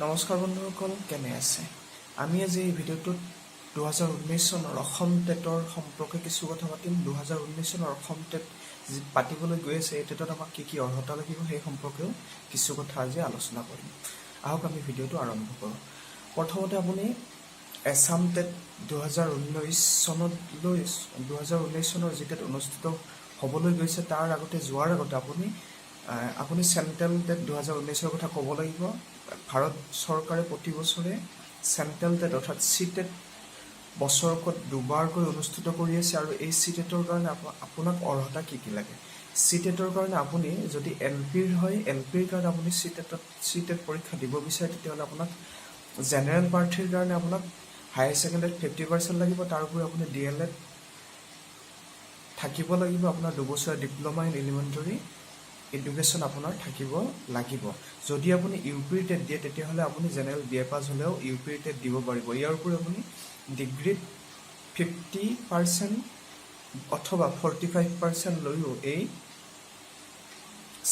নমস্কাৰ বন্ধুসকল, কেনে আছে? আমি আজি এই ভিডিঅ'টোত 2019 চনৰ অসম টেটৰ সম্পৰ্কে কিছু কথা পাতিম। 2019 চনৰ অসম টেট যি পাতিবলৈ গৈ আছে, এই টেটত আমাক কি কি অৰ্হতা লাগিব, সেই সম্পৰ্কেও কিছু কথা আজি আলোচনা কৰিম। আহক, আমি ভিডিঅ'টো আৰম্ভ কৰোঁ। প্ৰথমতে আপুনি এছাম টেট 2019 চনলৈ, 2019 চনৰ যি টেট অনুষ্ঠিত হ'বলৈ গৈছে, তাৰ আগতে যোৱাৰ আগতে আপুনি চেণ্ট্ৰেল টেট 2019ৰ কথা ক'ব লাগিব। ভাৰত চৰকাৰে প্ৰতি বছৰে চেণ্ট্ৰেল টেট অৰ্থাৎ চি টেট বছৰকত দুবাৰকৈ অনুষ্ঠিত কৰি আছে। আৰু এই চি টেটৰ কাৰণে আপোনাক অৰ্হতা কি কি লাগে? চি টেটৰ কাৰণে আপুনি যদি এল পিৰ হয়, এল পিৰ কাৰণে আপুনি চি টেট পৰীক্ষা দিব বিচাৰে, তেতিয়াহ'লে আপোনাক জেনেৰেল প্ৰাৰ্থীৰ কাৰণে আপোনাক হায়াৰ ছেকেণ্ডেৰীত 50% লাগিব। তাৰ উপৰি আপুনি ডি এল এড থাকিব লাগিব। আপোনাৰ 2 বছৰীয়া ডিপ্ল'মা ইন এলিমেণ্টৰী এডুকেশ্যন আপোনাৰ থাকিব লাগিব। যদি আপুনি ইউ পিৰ টেট দিয়ে, তেতিয়াহ'লে আপুনি জেনেৰেল বি এ পাছ হ'লেও ইউ পিৰ টেট দিব পাৰিব। ইয়াৰ উপৰি আপুনি ডিগ্ৰীত 50% অথবা 45% লৈও এই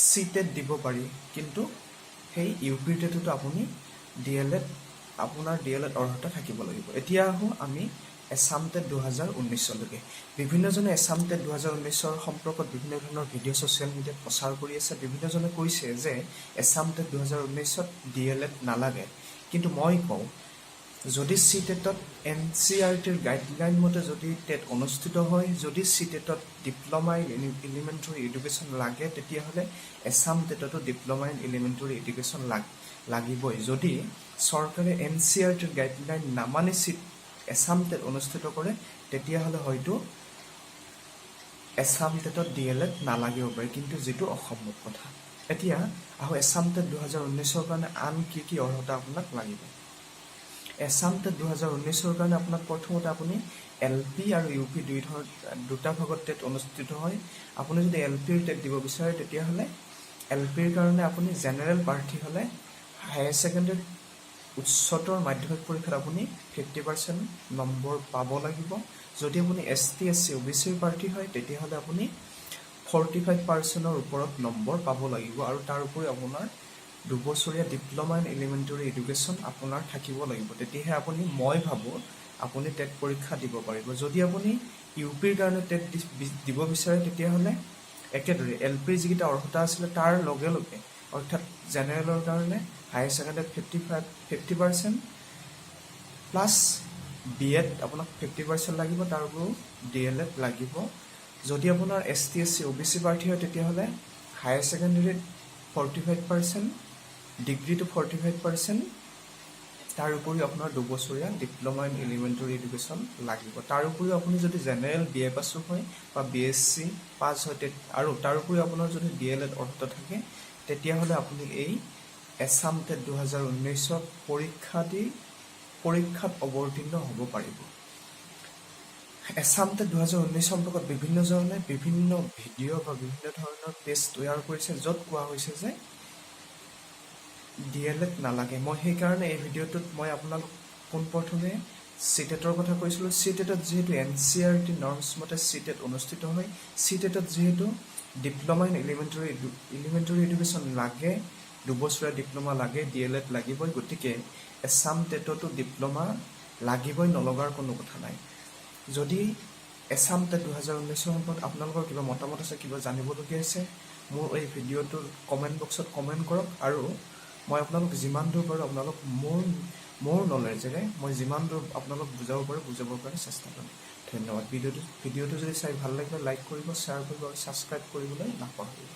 চি টেট দিব পাৰি। কিন্তু সেই ইউ পিৰ টেটতো আপুনি ডি এল এড আপোনাৰ ডি এল এড অৰ্হতা থাকিব লাগিব। এতিয়া আহোঁ আমি এছাম টেট 2019লৈকে। বিভিন্নজনে এছাম টেট 2019ৰ সম্পৰ্কত বিভিন্ন ধৰণৰ ভিডিঅ' ছ'চিয়েল মিডিয়াত প্ৰচাৰ কৰি আছে। বিভিন্নজনে কৈছে যে এছাম টেট 2019ত ডি এল এড নালাগে। কিন্তু মই কওঁ, যদি চি টেটত এন চি আৰ টিৰ গাইডলাইন মতে যদি টেট অনুষ্ঠিত হয়, যদি চি টেটত ডিপ্ল'মা ইন এলিমেণ্টৰী এডুকেশ্যন লাগে, তেতিয়াহ'লে এছাম টেটতো ডিপ্ল'মা ইন এলিমেণ্টৰী এডুকেশ্যন লাগিবই। যদি চৰকাৰে এন চি আৰ টিৰ গাইডলাইন নামানি এছাম টেট অনুষ্ঠিত কৰে, তেতিয়াহ'লে হয়তো এছাম টেটত ডি এল এড নালাগিব পাৰে, কিন্তু যিটো অসম্ভৱ কথা। এতিয়া আহোঁ এছাম টেট 2019ৰ কাৰণে আন কি কি অৰ্হতা আপোনাক লাগিব। এছাম টেট 2019ৰ কাৰণে আপোনাক প্ৰথমতে আপুনি এল পি আৰু ইউ পি দুই ধৰণৰ দুটা ভাগত টেট অনুষ্ঠিত হয়। আপুনি যদি এল পিৰ টেট দিব বিচাৰে, তেতিয়াহ'লে এল পিৰ কাৰণে আপুনি জেনেৰেল প্ৰাৰ্থী হ'লে হায়াৰ ছেকেণ্ডেৰীত উচ্চতৰ মাধ্যমিক পৰীক্ষাত আপুনি 50% নম্বৰ পাব লাগিব। যদি আপুনি এছ টি, এছ চি, অ' বি চিৰ প্ৰাৰ্থী হয়, তেতিয়াহ'লে আপুনি 45%ৰ ওপৰত নম্বৰ পাব লাগিব। আৰু তাৰ উপৰি আপোনাৰ 2 বছৰীয়া ডিপ্ল'মা ইন এলিমেণ্টৰী এডুকেশ্যন আপোনাৰ থাকিব লাগিব। তেতিয়াহে আপুনি, মই ভাবোঁ, আপুনি টেট পৰীক্ষা দিব পাৰিব। যদি আপুনি ইউ পিৰ কাৰণে টেট দিব বিচাৰে, তেতিয়াহ'লে একেদৰে এল পিৰ যিকেইটা অৰ্হতা আছিলে, তাৰ লগে লগে, অৰ্থাৎ জেনেৰেলৰ কাৰণে হায়াৰ ছেকেণ্ডেৰীত 50% প্লাছ বি এড আপোনাক 50% লাগিব, তাৰ উপৰিও ডি এল এড লাগিব। যদি আপোনাৰ এছ টি, এছ চি, অ' বি চি প্ৰাৰ্থী হয়, তেতিয়াহ'লে হায়াৰ ছেকেণ্ডেৰীত 45%, ডিগ্ৰীটো 45%, তাৰ উপৰিও আপোনাৰ 2 বছৰীয়া ডিপ্ল'মা ইন এলিমেণ্টৰী এডুকেশ্যন লাগিব। তাৰ উপৰিও আপুনি যদি জেনেৰেল বি এ পাছো হয় বা বি এছ চি পাছ হয় আৰু তাৰ উপৰিও আপোনাৰ যদি ডি এল এড অৰ্হতা থাকে, তেতিয়াহ'লে আপুনি এই এছাম টেট 2019ত পৰীক্ষা দি পৰীক্ষাত অৱতীৰ্ণ হ'ব পাৰিব। এছাম টেট 2019 সম্পৰ্কত বিভিন্নজনে বিভিন্ন ভিডিঅ' বা বিভিন্ন ধৰণৰ পেজ তৈয়াৰ কৰিছে, য'ত কোৱা হৈছে যে ডি এল এড নালাগে। মই সেইকাৰণে এই ভিডিঅ'টোত মই আপোনালোক পোনপ্ৰথমে চি টেটৰ কথা কৈছিলোঁ। চি টেটত যিহেতু N C R T norms মতে চি টেট অনুষ্ঠিত হয়, চি টেটত যিহেতু ডিপ্ল'মা ইন এলিমেণ্টৰী এডুকেশ্যন লাগে, 2 বছৰীয়া ডিপ্ল'মা লাগে, ডি এল এড লাগিবই, গতিকে এছাম টেটতো ডিপ্ল'মা লাগিবই, নলগাৰ কোনো কথা নাই। যদি এছাম টেট 2019ৰ সম্পৰ্কত আপোনালোকৰ কিবা মতামত আছে, কিবা জানিবলগীয়া আছে, মোৰ এই ভিডিঅ'টোৰ কমেণ্ট বক্সত কমেণ্ট কৰক। আৰু মই আপোনালোক যিমান দূৰ পাৰোঁ, আপোনালোক মোৰ নলেজেৰে মই যিমান দূৰ আপোনালোক বুজাব পাৰোঁ, বুজাবৰ কাৰণে চেষ্টা কৰিম। ধন্যবাদ। ভিডিঅ'টো যদি চাই ভাল লাগিলে লাইক কৰিব, শ্বেয়াৰ কৰিব আৰু ছাবস্ক্ৰাইব কৰিবলৈ নাপাহৰিব।